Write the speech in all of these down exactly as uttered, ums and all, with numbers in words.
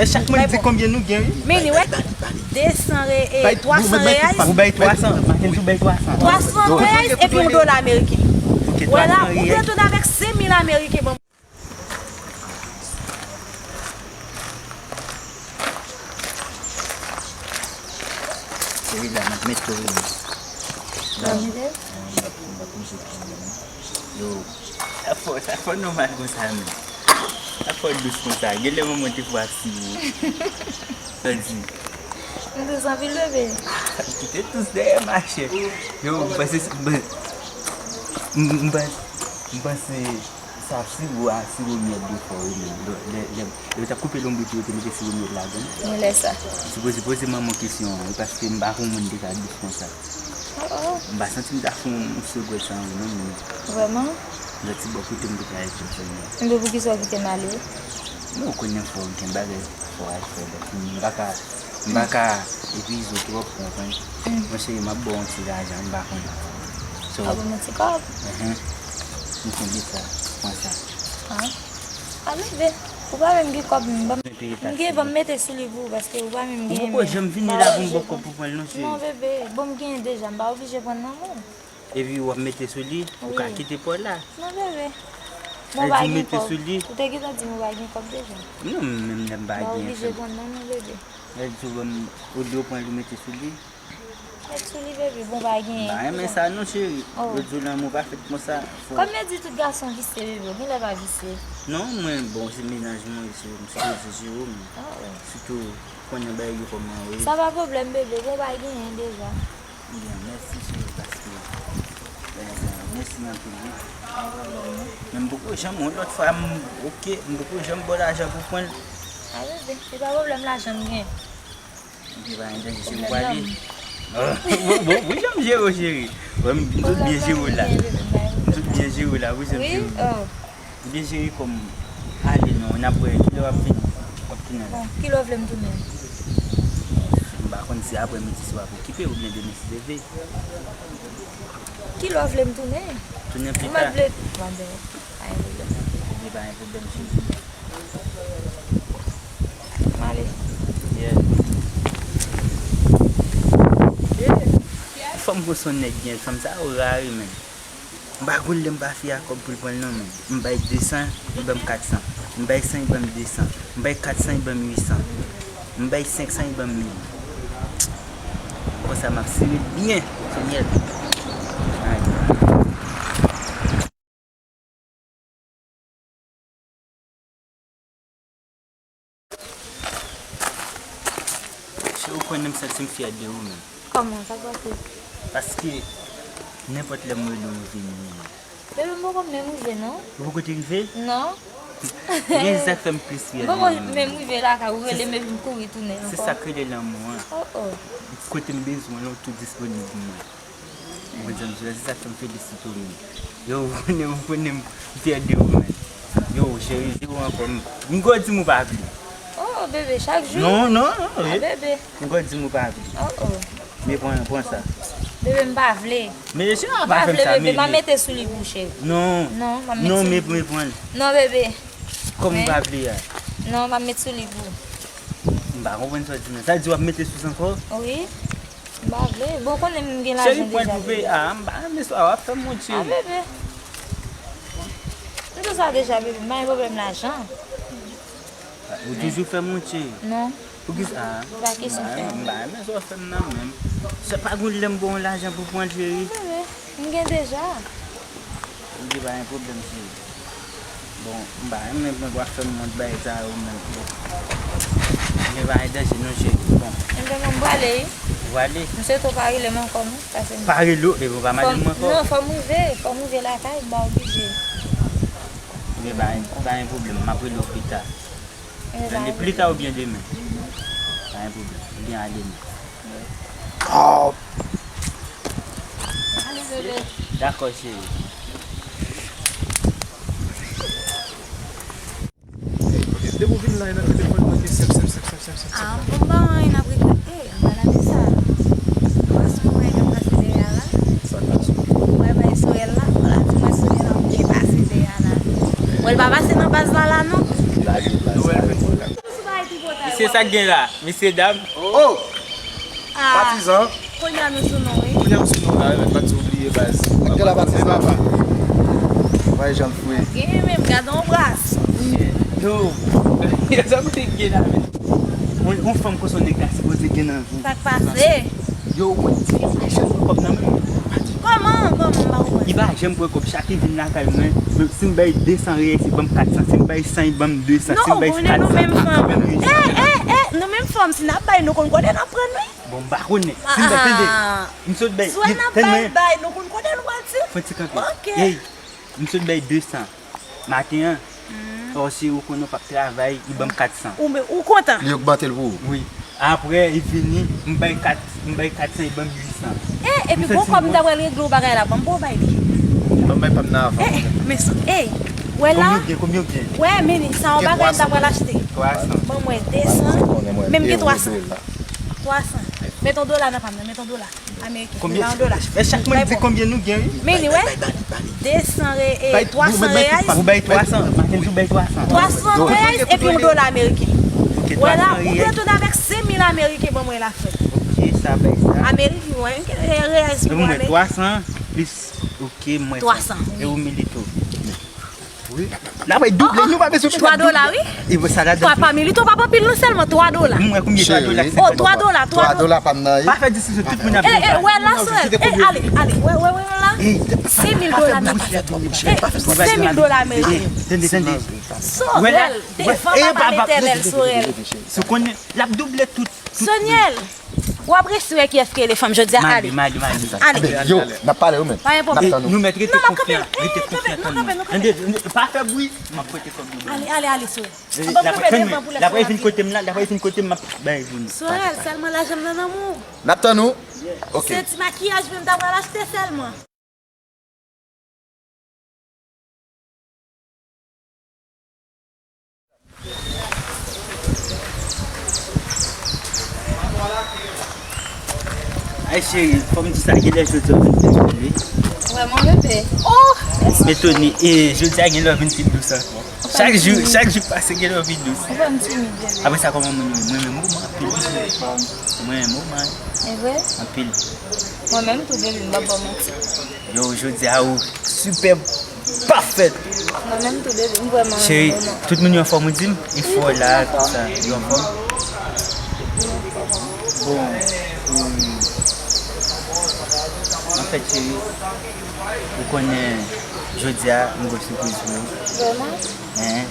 Chak moun di konbyen nou gen, wi. Men anyway, de san re-, e, twa san reais. Ou bay twa san, Mackendy, ou bay twa san. Twa san reais epi yon dola ameriken. Wè la, ou pran tout avèk senk mil ameriken ban m. Se la, m ap met tou wi. Yo, sa fò, sa fò nòmal konsa menm. Sa fò dous konsa. Genlè manman te fè w ak siwo. Sa di? M dous anpil, bebe. Sa kite dous dèyè, machè. Yo, m panse, m, m, m panse, m panse sa siwo a, siwo myèl de fò wi menm. Lè, lè, lè yo t ap koupe lonbrit yo, yo te mete siwo myèl ladan l. Genlè sa. Sipoze poze manman kesyon an wi, paske m pa konn moun te ka dous konsa. Oh, oh. M pa santi m ta fè yon, yon segwèt sa anvi non, men. Vrèman? Yon ti bò kote m te ka ret sou fè m nan. Enben poukisa w kite m ale? Non, ou konnen fò gen bagay fò al fè, donk m pa ka, m pa ka epuize w twòp, ou konprann? Mm. Mwen cheri, m ap ba w yon ti lajan, m pa konnen. So, ap ban m yon ti kòb? Enhen. M kenbe sa, pran sa. Ah. Ah, bebe, ou pa menm gen kòb, m ban m, m gen, ban m mete sou li pou ou, paske ou pa menm gen. Ou poko janm vini la pou m ba w kòb pou pran l non, cheri. Non, bebe, bon, m genyen deja, m pa oblije pran nan men w. Epi w ap mete sou li, ou ka kite pa w la. Non, bebe. Bon, ou pa gen kòb. Ou te gentan di m ou pa gen kòb deja. Non, menm lè m pa gen. M pa oblije pran nan men w, bebe. Lè di w ban m, olye w pran li mete sou li. Met sou li, bebe, bon, pa gen. M pa renmen sa non, cheri. Oh. Lòt jou lanmou pa fèt konsa. Kòm yo di tout gason visye, bebe, ou genlè pa visye. Non, mwen, bon, se mennaj mwen, se, m sipoze jere w, men. Ah, wi. Sitou, konnen bagay yo kòman yo ye. Sa pa pwoblèm, bebe, bon, pa genyen deja. Ebyen, mèsi, cheri, paske, eh, mèsi anpil, wi. Pa pwoblèm, non. Men m poko janm, yon lòt fwa, m, oke, m poko janm ba w lajan pou pran l. Ah, bebe, se pa pwoblèm lajan m gen. Epi pa gen danje, se ou prale. Bon, bon, bon, jan m jere w, cheri. Wè, m, m sot byen jere w la. M sot byen jere w la, wi, jan m jere w. M byen jere kò m. Ale non, n ap wè kilè w ap vini. W ap tounen la. Bon, kilè w vle m tounen? M pa konn si apre midi si w ap okipe oubyen demen si Dye vle. Kilè w vle m tounen? Tounen pita. Ou mèt vle. Bon, ben, pa gen pwoblèm. Ebyen, pa gen pwoblèm, cheri. M ale. Yeah. Fanm konsa nèg gen, fanm sa yo ra wi menn. M pa konn lè m pa fè a kòb pou l pran l non menn. M bay de san, li ban m kat san. M bay san, li ban m de san. M bay kat san, li ban m uit san. M bay senk san, li ban m mil. Konsa m ap sere l byen. Se myèl. Ay. Cheri, ou konnen m santi m fyè de ou menm. Kòman, sa k pase? Paske nenpòt lè m rele w, ou vini menm. Bebe, m poko menm rive non. Ou poko te rive? Non. Gen sa k fè m plis fyè de ou menm. M poko menm rive lakay ou, rele m epi m kouri tounen ankò. Se sa k rele lanmou an. Oh, oh. Kote m bezwen w la, ou tou disponib pou mwen. Ou konprann sa m di w la, se sa k fè m felisite w menm. Yo, ou konnen, ou konnen m fyè de ou menm. Yo, cheri, se ou ankò. M, m gwo di m ou pa vle. Oh, bebe, chak jou? Non, non, non. Ah, bebe. M gwo di m ou pa vle. Oh, oh. Men pran, pran sa. Bebe, m pa vle. Men cheri, pa fè m sa, bebe. M pa vle, m ap mete sou li pou ou, cheri. Non. Non, m ap mete sou li. Non, men, men pran. Non, bebe. Kòm ou pa vle a. Non, m ap mete sou li pou ou. M pa konprann sa w di non. Sa di w ap mete sou sa ankò? Wi. M pa vle. Bon, ou konnen m gen lajan deja, bebe. Cheri, pran pou peye. Ah, m pa renmen sa w ap fè m, mon cheri. Ah, bebe. M di w sa deja, bebe. M pa gen pwoblèm lajan. Ou toujou fè m, mon cheri. Non. Poukisa? Ah, m pa kesyon fè m. M pa renmen sa w ap fè m nan menm. Se pa gon lè m ba w lajan pou pran l, cheri. Bebe, m gen deja. M di pa gen pwoblèm, cheri. Bon, m pa renmen nèg w ap fè m wont bagay sa yo menm. Men pa gen danje non, cheri. Bon. Enben, m prale wi. Ou prale? M swete w pa rele m ankò non, paske m pa rele w, epi w pa mande m ankò. Non, fò m rive, fò m rive lakay, m pa oblije. Men pa gen, pa gen pwoblèm, m ap rele w pita. Enben, pa gen pwoblèm. Pita oubyen demen? Pa gen pwoblèm. Oubyen a demen. Dakò, cheri. Depi w vin la, e nan telefòn mwen te sèp, sèp, sèp, sèp, sèp, sèp, sèp. Ah, bon, m pa wè anyen n ap regle. Eh, anba la de sa. Ou wè sou mwen k ap pase dèyè a la? Sa k pase? Ou wè bay Sorel la? Ou la di mwen Sorel ap byen pase dèyè a la. Ou wè l pa pase nan baz la la, non? Nou wè l vin. Sou bagay pi pòtan yo. Se sa k gen la, mesye dam. Oh! Ah, patizan. Kounye a nou sou non, wi. Kounye a m sou non la, wi, men pa t oubliye baz. Ak de la patizan. Papa. Wè jan l fre. Gen menm, gade yon bras. Yo. Yo, sa kote gen la, men. Yon, yon fanm konsa yon nèg ta sipoze gen nan vi w. Sa k pase? Yo, ou konn ti fi a janm pran kòb nan men m. Kòman? Kòman? M pa konprann. Li pa janm pran kòb. Chak li vin lakay mwen, menm si m bay de san reyèl, li ban m kat san. Si m bay san, li ban m de san. Si m bay kat san, li ban m de san. Eh, eh, eh, nou menm fanm, si n ap bay, nou konn kote n ap pran, wi. Bon, m pa konnen. Si m bay, tande, m sot bay, tande mwen. Swa n ap bay, bay, nou konn kote nou pral di. Fon ti kanpe. Ok. Hey, m sot bay de san. Maten an, paske ou konnen w p ap travay, li ban m kat san. Ou, ou kontan? Li ogmante l pou ou? Wi. Apre, li vini, m bay kat, m bay kat san, li ban m uit san. E, epi gon kòb m ta pral regle yon bagay la, ban m pou w bay li. Ban m bay pa m nan avan. E, e, men sa, e, wè la. Konbyen w gen, konbyen w gen? Wè, men sa yon bagay m ta pral achte. Twa san. Ban mwen de san. Men m gen twa san. Twa san. Met yon dola nan pa m nan, met yon dola. Ameriken. Konbyen? Li pa yon dola. E chak moun di konbyen nou gen, wi. Men li, wè. De san re-, e, twa san reyèl. Ou bay twa san. Makendy bay twa san. Twa san reyèl epi yon dola ameriken. Ok, twa san reyèl. Wè la, ou dwe tounen avèk senk mil ameriken ban mwen la frè. Ok, sa bay sa. Ameriken, wè, reyèl pou mwen. Twa san plis, ok, mwen twa san. E ou milito. Wi. N ap double, nou pa bezwen double. Twa dola, wi. E sa la. Twa pa milito, pa anpil non, sèlman twa dola. M wè konbyen twa dola. Oh, twa dola, twa dola. Twa dola pa m nan, wi. Pa fè diskisyon, tout moun ap. E, e, wè la, sè. E, ale, ale, wè, wè, wè, wè la. Senk mil dola ameriken. E, senk mil dola ameriken. Tande, tande. Sorèl, devan papa Letènèl, Sorèl. Si w konnen, l ap double tout, tout. Soniel. W ap resi wè kiyès ki rele fanm jodi a, ale. Mali, Mali, Mali. Ale. Yo, n ap pale wi, men. Pa gen pwoblèm. N ap tann ou. Nou mèt rete konfyan, rete konfyan, tann mwen. Tande, pa fè bri, m ap pote kòb nou. Ale, ale, ale, sou. L ap vin kote m la, l ap vin kote m, m ap bay pou nou. Sorèl, sèlman lajan m nan nan men w. N ap tann ou. Ok. Se ti makiyaj menm ta pral achte sèlman. Ay cheri, fò m di sa, genlè jodi a w vin pi dous, wi. Vrèman, bebe. Oh! Men Tony, e, jodi a genlè w vin pi dous ankò. Chak jou, chak jou k pase genlè w pi dous. Ou fè m timid, bebe. Apre sa, kòman moun yo? Mwen menm ou, mwen anpil. Mwen menm ou, mwen. E vre? Anpil. Mwen menm tou, bebe, m p ap ba w manti. Yo, jodi a ou sipèb, pafèt. Mwen menm tou, bebe, m vrèman renmen ou. Cheri, tout moun yo anfòm ou di m? E fò la, tout sa, yo anfòm? Bon, hmm, anfèt, cheri, ou konnen jodi a, m gon sipriz pou ou. Vrèman? Hein?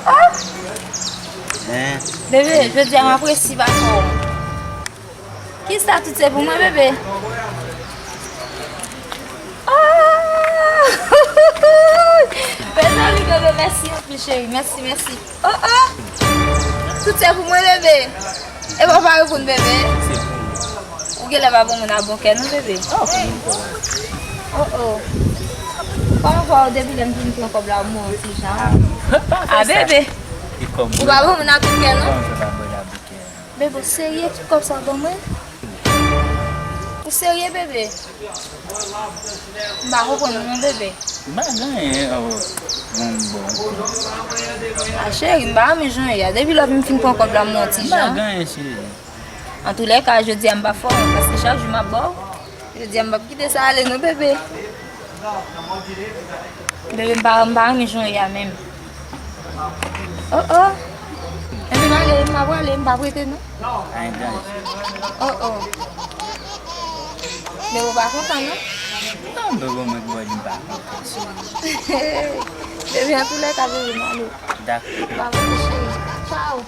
Oh! Hein? Bebe, jodi a m ap resi pa fò. Kisa tout se pou mwen, bebe? Oh! Mezanmi, bebe, mèsi anpil, cheri. Mèsi, mèsi. Oh, oh! Tout se pou mwen, bebe. E papa yo pou n, bebe. Ou genlè pa bon moun a bon kè, non, bebe. Oh, oh. Kòman fè w depi lè m fin pran kòb la, ou mouri ti jan? Ah, bebe. Ou pa bon moun a bon kè, non? Bebe, w serye, tout kòb sa w ban mwen? Ou serye, bebe? M pa konprann ou non, bebe. M pa genyen, oh, bon, bon. A, cheri, m pa renmen jan w ye a. Depi lè m fin pran kòb la, m wè yon ti jan. M pa genyen, cheri. Antoulèka, jodi a m pa fò, paske chak jou m ap ba w. Jodi a m p ap kite sa ale non, bebe. Bebe, m pa, m pa renmen jan w ye a menm. Oh, oh. Enben, m ale, m pa prale, m p ap rete non. Pa gen danje. Oh, oh. Bebe, w pa kontan non? Non, bebe, mwen k bò di m pa kontan, cheri. Bebe, antoulèka, bebe, m ale. Dakò. Pa prale, cheri. Tchaw.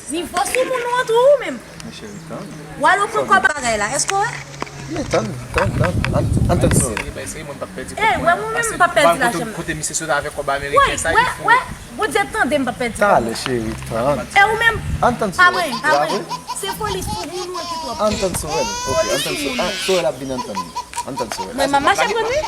Nivo sou moun ou antre ou menm. Mesye, tann. W al pran kòb bagay la, èske w wè? Men tann, tann, tann. Ann, ann tann sou. Eh, wè mwen menm m p ap pèdi lajan m. Kote misye sot avèk kòb ameriken sa, wè, wè. Bondye tande m p ap pèdi kòb. Talè, cheri, tann. E ou menm? Ann tann sou. Pa mwen, pa mwen. Se foli sou moun ou an ki twòp. Ann tann sou, ok, ann tann sou. Foli sou moun. Ann, sou, l ap vin ann tann. Ann tann sou. Mwen, m ap mache pran li.